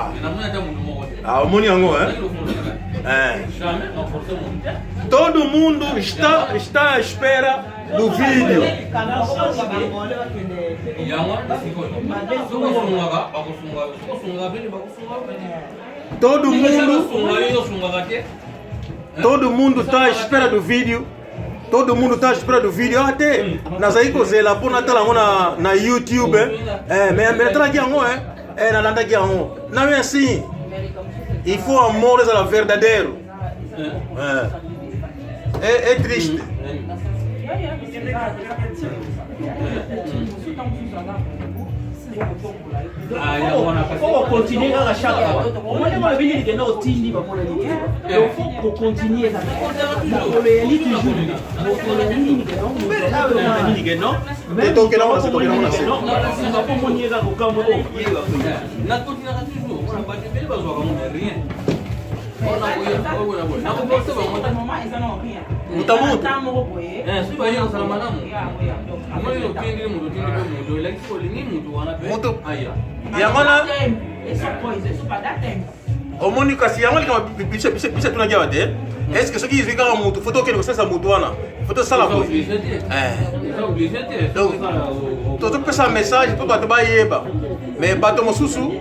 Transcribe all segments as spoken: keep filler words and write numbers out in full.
Ah. Ah, omoni yango, eh? Eh. Todo mundo está, está à espera do vídeo. Todo mundo, todo mundo tá à espera do vídeo. Todo mundo tá à espera do vídeo. Até nazali kozela mpo natala yango na, na YouTube, eh. Eh, mais, mais natalaki yango, eh. Eh, nalandaki yango. Não é assim. Il faut amor ezala verdadeiro. É, é triste. Ah, ya, wana kasi. Faut continuer kaka chaque fois. Omoni balobi nini ke na otindi bamona nini ke? Donc, faut continuer kaka. Mokolo ya liti jour. Mokolo ya nini ke, non? Mokolo ya nini ke, non? Te tokela wana se, tokela wana se. Non, faut moni kaka kokamwa, oh, ye ba. Na kotinaka toujours, wana bato ebele bazwaka yango, mais rien. Wana koya, wana koya. Na koposa bango te. Moto na moto. Eh, soki baye kosala malamu. Omoni otindi moto, otindi mpe moto, elakisi olingi moto wana mpe. Moto. Aya. Yango wana. Omoni kasi yango lika bi-, bi-, biso, biso, biso tunaki awa te. Est-ce que soki izwi kaka moto, faut tokende kosalisa moto wana? Faut tosala boye. Eza obligé te. Eh. Eza obligé te. Donc, tozopesa message mpo bato bayeba. Mais bato mosusu,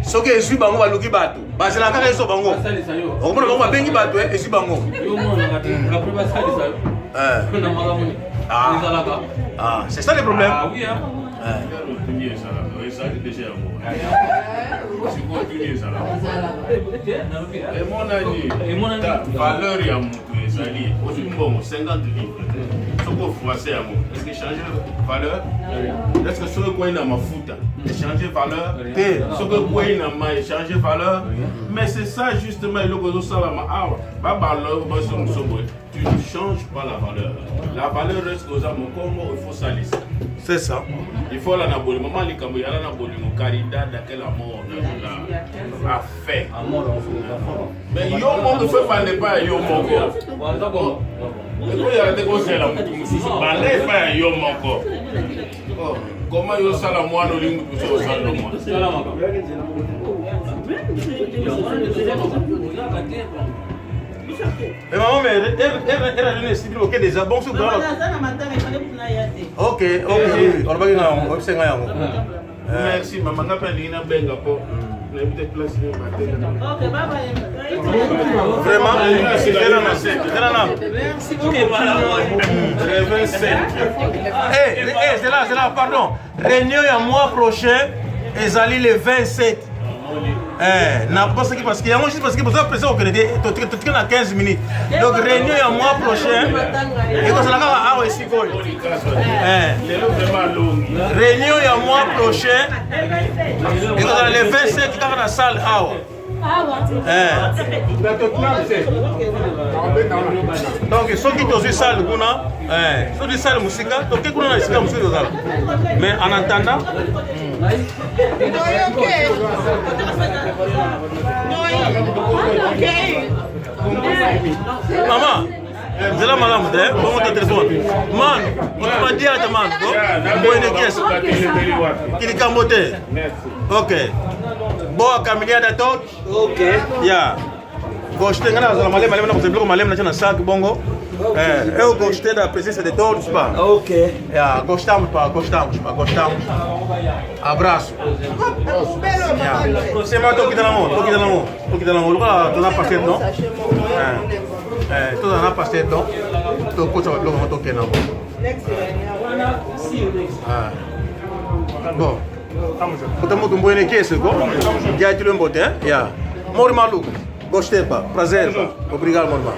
soki ezwi bango, baluki bato. Bazela kaka ezwa bango. Basalisa yo. Okomona bango babengi bato, eh, ezwi bango. Yo omonaka te, après basalisa yo. Eh. Na makambo nini? Ah. Ezalaka. Ah, c'est ça le problème. Ah oui, hein. Eh. Tuni ezalaka, ezali déjà yango. Sikoyo tuni ezalaka. Te, nalobi, hein. Emonani. Emonani. Ta-, valeur ya moto ezali. Ozwi mbongo cinquante livres. Soki ofroisser yango, est-ce que changer valeur? Est-ce que soki okwei na mafuta, changer valeur? Te. Soki okwei na mai, changer valeur? Mais c'est ça justement eloko ezosalama awa. Ba, ba, lo, ba, so, so, boye. Tu ne changes pas la valeur. La valeur reste aux hommes. Au Congo, il faut salir ça. C'est ça. Il faut aller na bolingo. Maman Likambo, il y a na bolingo. Caridad, à quel amour, la, la, la fait. Amour, on se fait. Mais yo moko, faut pas ne pas yo moko. Eko ya te kozela mutu mususu. Banda epai ya yo moko. Oh, comment yo sala mwana olingi mutu mususu osala mwana? Eh, maman, mais elle, elle, elle, elle a donné six mille, ok, déjà. Bon, c'est grave. Ok, ok, oui, oui. On va y aller, on va y aller. Merci, maman. Nga mpe nalingi nabenga mpo nayebi te place nini bateka. Vraiment? Merci, merci. Zela na. Zela na. Merci beaucoup. Eh, eh, zela, zela, pardon. Réunion ya mois prochain ezali le vingt-sept. Eh, na parce que, parce que yango juste parce que besoin presser au crédit, to, to, to, na quinze minutes. Donc réunion ya mois prochain, ekozala kaka awa esika oyo. Eh. Lelo vraiment longi. Réunion ya mois prochain, ekozala le vingt-sept kaka na salle awa. Eh. Donc soki tozwi salle kuna, eh, soki tozwi salle mosika, toke kuna na esika mosusu tozala. Mais en attendant, mama, nzela malamu te, bongo ta téléphone. Man, otoma diata, man, ko? Mboine kiese. Kilikambo te. Ok. Boa caminhada a todos. Ok. Ya. Gostin, nga nazala malembe, malembe, nakozwa biloko malembe, natia na sac, bongo. Eh, eu gostei da presença de todos, pá. Ok. Ya, gostamos, pá, gostamos, pá, gostamos. Abraço. Ya. Sema, tokita na mo, tokita na mo, tokita na mo. Lokola toza na passer, non? Eh. Eh, toza na passer, non? Tokotisa biloko, tokende na mo. Ah. Bon. Mbuta muntu, mboine kiese, ko? Diatilo mbote, eh? Ya. Mori maluku. Gostei, pá. Prazer, pá. Obrigado, meu irmão.